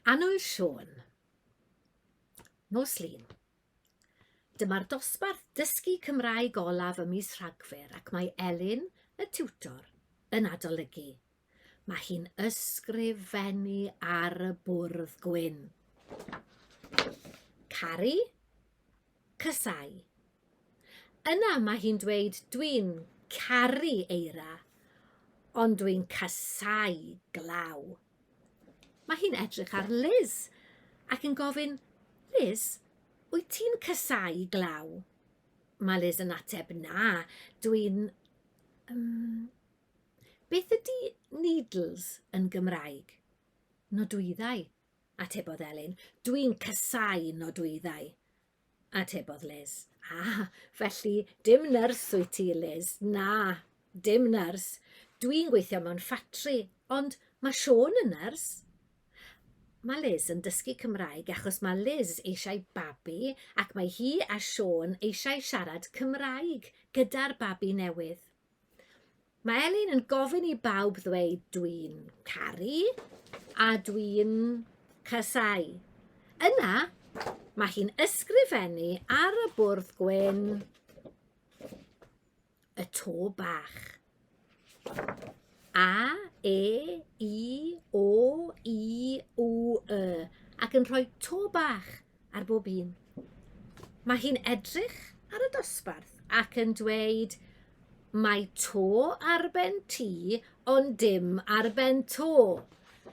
Annwyl Siôn. Nos Lun. Dyma'r dosbarth dysgu Cymraeg olaf ym mis Rhagfyr ac mae Elin, y tiwtor, yn adolygu. Mae hi'n ysgrifennu ar y bwrdd gwyn. Caru, casau. Yna mae hi'n dweud dwi'n caru eira, ond dwi'n casau glaw. Mae hi'n edrych ar Liz ac yn gofyn, Liz, wyt ti'n casau glaw? Mae Liz yn ateb, na, dwi'n... Um, beth ydy needles yn Gymraeg? Nodwyddau, atebodd Elin. Dwi'n casau nodwyddau. Atebodd Liz. Ah, felly dim nyrs wyt ti, Liz. Na, dim nyrs. Dwi'n gweithio mewn ffatri, ond mae Siôn yn nyrs. Mae Liz yn dysgu Cymraeg achos mae Liz eisiau babi ac mae hi a Siôn eisiau siarad Cymraeg gyda'r babi newydd. Mae Elin yn gofyn i bawb ddweud dwi'n caru a dwi'n casau. Yna, mae hi'n ysgrifennu ar y bwrdd gwyn y to bach. A, E, I, O, I, U, Y ac yn rhoi to bach ar bob un. Mae hi'n edrych ar y dosbarth ac yn dweud Mae to ar ben ti, ond dim ar ben to.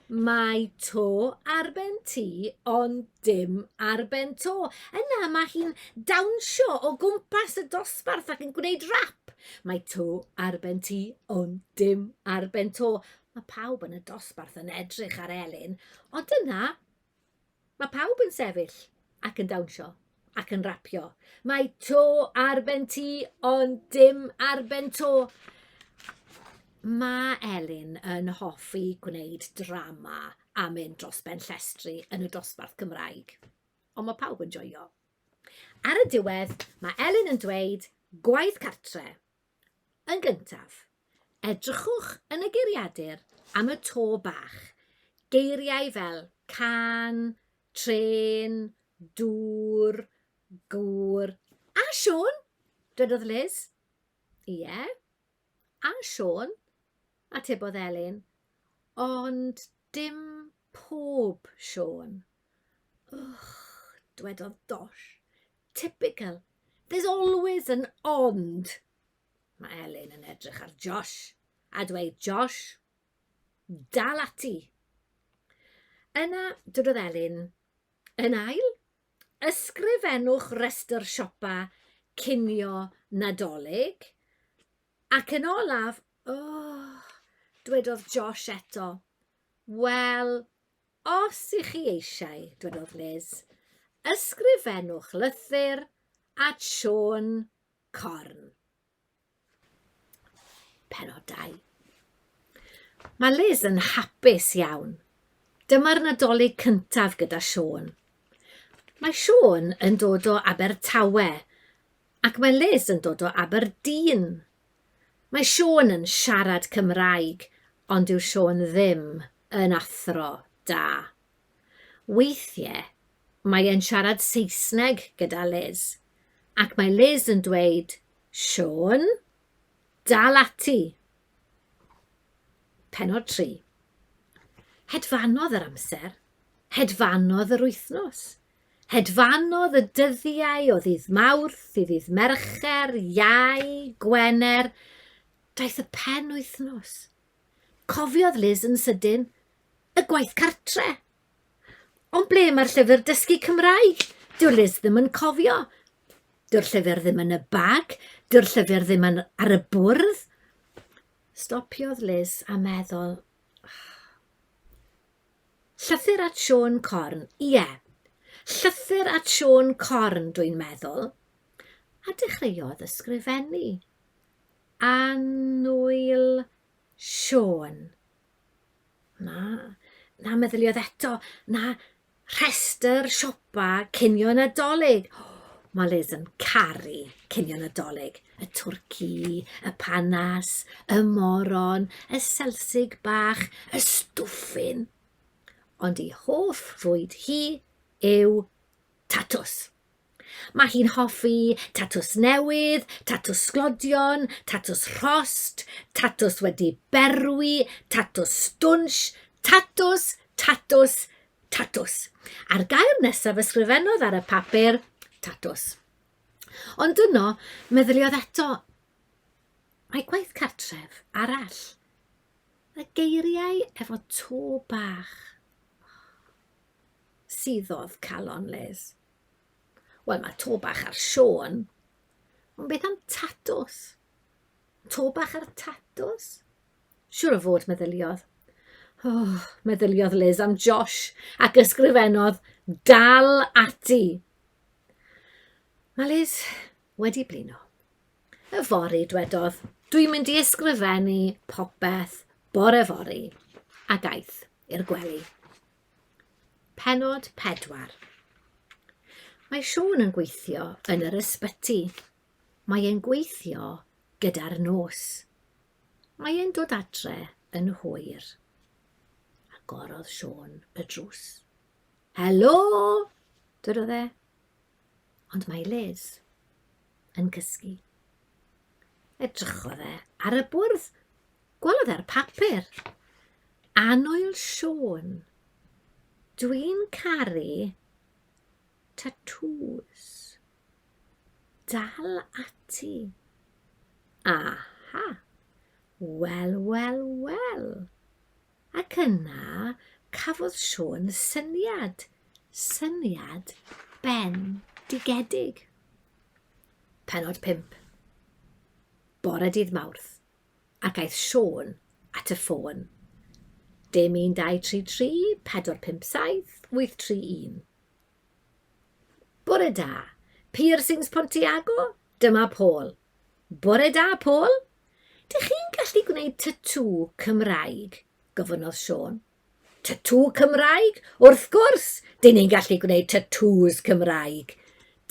Mae to ar ben ti, ond dim ar ben to. Yna mae hi'n dawnsio o gwmpas y dosbarth ac yn gwneud rap. Mae to ar ben ti, ond dim ar ben to. Mae pawb yn y dosbarth yn edrych ar Elin, ond yna Mae pawb yn sefyll ac yn dawnsio ac yn rapio. Mae to ar ben ti, ond dim ar ben to. Mae Elin yn hoffi gwneud drama a mynd dros ben llestri yn y dosbarth Cymraeg. Ond mae pawb yn joio. Ar y diwedd, mae Elin yn dweud gwaith cartre. Yn gyntaf, edrychwch yn y geiriadur am y to bach, geiriau fel can, trên, dŵr, gŵr, a Siôn, dwedodd Liz. Ie, a Siôn, atebodd Elin, ond dim pob Siôn. Ugh, dwedodd Dosh. Typical. There's always an ond. Mae Elin yn edrych ar Josh a dweud, Josh, dal ati. Yna, dwedodd Elin, yn ail, ysgrifennwch restr siopa cinio Nadolig. Ac yn olaf, oh, dwedodd Josh eto, wel, Os i chi eisiau, dwedodd Liz, ysgrifennwch lythyr at Siôn Corn. Penod 2. Mae Liz yn hapus iawn. Dyma'r Nadolig cyntaf gyda Siôn. Mae Siôn yn dod o Abertawe ac mae Liz yn dod o Aberdeen. Mae Siôn yn siarad Cymraeg ond dyw Siôn ddim yn athro da. Weithiau mae e'n siarad Saesneg gyda Liz ac mae Liz yn dweud Siôn, dal ati! Pennod 3. Hedfanodd yr amser. Hedfanodd yr wythnos. Hedfanodd y dyddiau o ddydd Mawrth i ddydd Mercher, Iau, Gwener. Daeth y pen wythnos. Cofiodd Liz yn sydyn y gwaith cartre. Ond ble mae'r llyfr dysgu Cymraeg? Dyw'r Liz ddim yn cofio. Dyw'r llyfr ddim yn y bag. Dyw'r llyfr ddim yn ar y bwrdd. Stopiodd Liz a meddwl, Llythyr at Siôn Corn, ie. Llythyr at Siôn Corn, dwi'n meddwl. A dechreuodd ysgrifennu. Annwyl Siôn. Na, na, meddyliodd eto, na, rhestr siopa cinio Nadolig. Mae Liz yn caru cinio Nadolig. Y twrci, y panas, y moron, y selsig bach, y stwffin. Ond ei hoff fwyd hi yw tatws. Mae hi'n hoffi tatws newydd, tatws sglodion, tatws rhost, tatws wedi berwi, tatws stwnsh, tatws, tatws, tatws. A'r gair nesaf ysgrifennodd ar y papur, tatws. Ond yno, meddyliodd eto, mae gwaith cartref arall. Y geiriau efo to bach. Suddodd calon Liz. Wel, mae to bach ar Siôn. Ond beth am tatws? To bach ar tatws? Siwr o fod, meddyliodd. Oh, meddyliodd Liz am Josh ac ysgrifennodd dal ati. Mae Liz wedi blino. Yfory, dwedodd, dwi'n mynd i ysgrifennu popeth bore fory, ac aeth i'r gwely. Pennod 4. Mae Siôn yn gweithio yn yr ysbyty. Mae e'n gweithio gyda'r nos. Mae e'n dod adre yn hwyr. Agorodd Siôn y drws. Helo! dwedodd e. Ond mae Liz yn cysgu. Edrychodd e ar y bwrdd. Gwelodd e'r papur. Annwyl Siôn, dwi'n caru tatŵs. Dal ati. Aha! Wel, wel, wel. Ac yna cafodd Siôn syniad, syniad bendigedig. Pennod 5. Bore dydd Mawrth, ac aeth Siôn at y ffôn. Dim 1, 2, 3, 3, 4, 5, 7, 8, 3, 1. Bore da, Piercings Pontiago? Dyma Paul. Bore da, Paul! Dych chi'n gallu gwneud tatŵ Cymraeg? gofynnodd Siôn. Tatŵ Cymraeg? Wrth gwrs, dyn ni'n gallu gwneud tatŵs Cymraeg.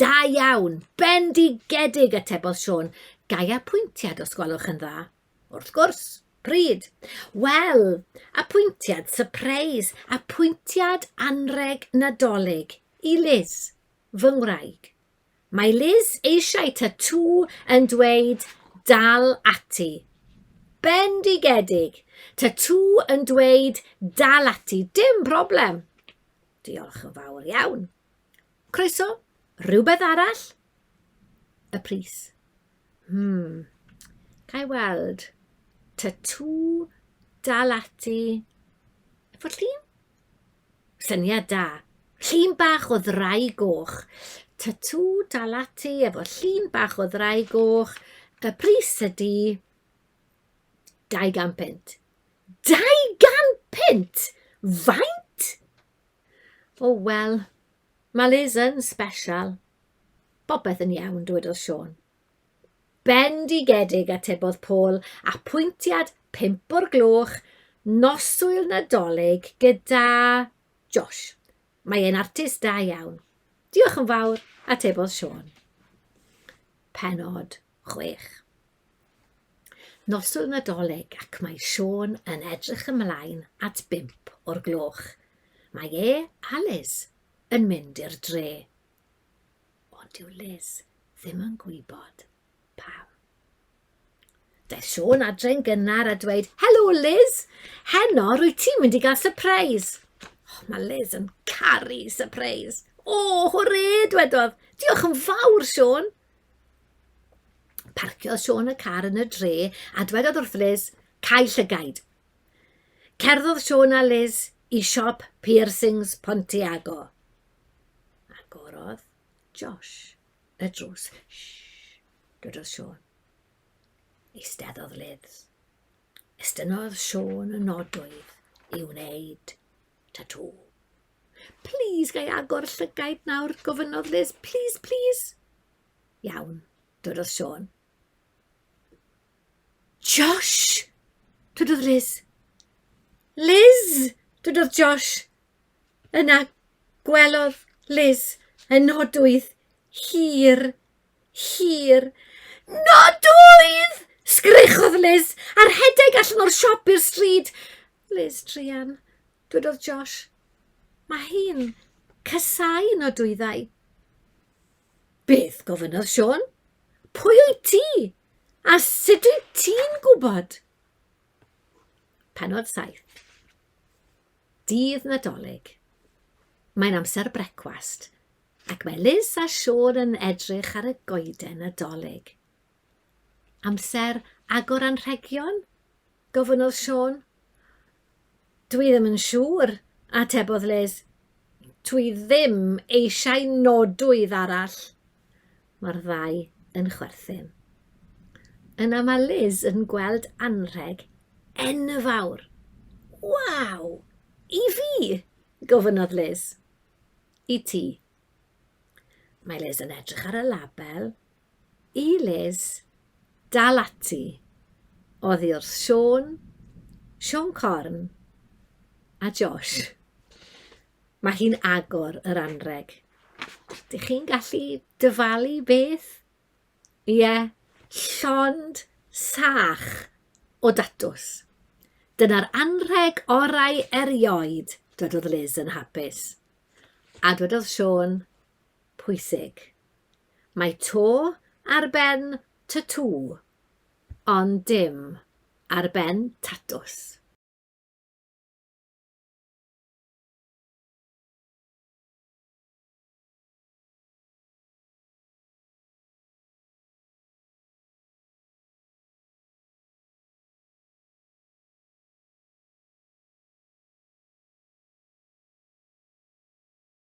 Da iawn, bendigedig, atebodd Siôn. Gai apwyntiad os gwelwch yn dda? Wrth gwrs, pryd? Wel, apwyntiad sypreis, apwyntiad anrheg Nadolig i Liz, fy ngwraig. Mae Liz eisiau tatŵ yn dweud 'dal ati'. Bendigedig! Tatŵ yn dweud 'dal ati', dim problem! Diolch yn fawr iawn. Croeso, rhywbeth arall? Y pris. Hmm, ga i weld. Tatŵ, dal ati, efo llun? Syniad da. Llun bach o ddraig goch. Tatŵ dal ati efo llun bach o ddraig goch. Y pris ydy 200 punt. 200 punt? Faint? O wel, mae Liz yn special. Popeth yn iawn, dywedodd Siôn. Bendigedig, atebodd Paul, apwyntiad pump o'r gloch, noswyl Nadolig gyda Josh. Mae e'n artist da iawn. Diolch yn fawr, atebodd Siôn. Pennod 6. Noswyl Nadolig ac mae Siôn yn edrych ymlaen at bump o'r gloch. Mae e a Liz yn mynd i'r dre. Ond dyw Liz ddim yn gwybod pam. Daeth Siôn adre'n gynnar a dweud, Helo Liz, heno rwy ti'n mynd i gael surprise. Oh, mae Liz yn caru surprise. O, oh, hwre, dwedodd. Diolch yn fawr, Siôn. Parciodd Siôn y car yn y dre a dwedodd wrth Liz, cael llygaid. Cerddodd Siôn a Liz i siop piercings Pontiago. Agorodd Josh y drws. Shh, dwedodd Siôn. Eisteddodd Liz. Estynnodd Siôn y nodwydd i wneud tatŵ. Please, gai agor llygaid nawr, gofynnodd Liz. Please, please. Iawn, dwedodd Siôn. Josh! Dwedodd Liz. Liz! Dwedodd Josh. Yna gwelodd Liz y nodwydd hir, hir. Nodwydd! Sgrechodd Liz a rhedeg allan o'r siop i'r stryd. Liz, druan, dwedodd Josh. Mae hi'n casáu nodwyddau. Beth? gofynnodd Siôn. Pwy wyt ti? A sut wyt ti'n gwybod? Pennod 7. Dydd Nadolig. Mae'n amser brecwast, ac mae Liz a Siôn yn edrych ar y goeden Nadolig. Amser agor anrhegion? gofynnodd Siôn. Dwi ddim yn siŵr, atebodd Liz. Dwi ddim eisiau nodwydd arall. Mae'r ddau yn chwerthin. Yna mae Liz yn gweld anrheg enfawr. Waw! I fi? gofynnodd Liz. I ti. Mae Liz yn edrych ar y label I Liz, dal ati, oddi wrth Siôn, Siôn Corn a Josh. Mae hi'n agor yr anrheg. Dych chi'n gallu dyfalu beth? Ie, llond sach o datws. Dyna'r anrheg orau erioed, dwedodd Liz yn hapus. A dwedodd Siôn, pwysig. Mae to ar ben tatŵ, ond dim ar ben tatws.